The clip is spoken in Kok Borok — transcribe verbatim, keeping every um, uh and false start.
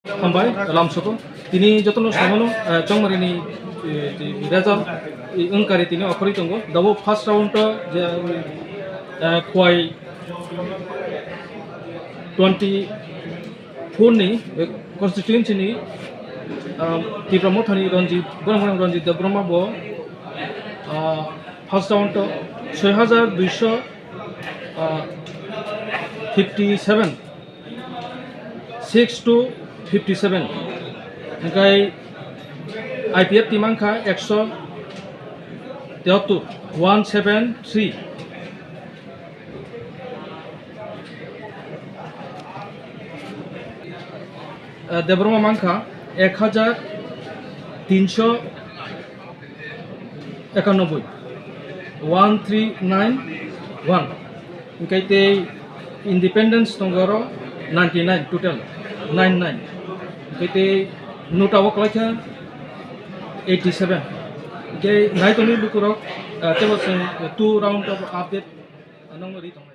Hambai, lamsoko. Tini jotono samano, eh, chongmarini, eh, result, eh, wngkari tini okhorwi tongo. Dabo first round o je, eh, Khowai twenty four ni, eh, constituency ni, ah, Tipra Mothani Ranjit, Boromani Ranjit Debbarma bo, ah, first round o soi hajar duiso, ah, fifty seven, six to fifty seven. Hingkai I P F T mankha ekso tiyattur, one seven three. Ah, Debbarma mankha ek hajar tinso ekanoboi, one three nine one. Hingkai tei independence tongo oro ninety nine total, nine nine. Hingkai tei nota o kwlaikha eighty seven. Hingkai naitonwi lukurok, ah, tebo chwng two round of update, ah, nongno ri tongnai.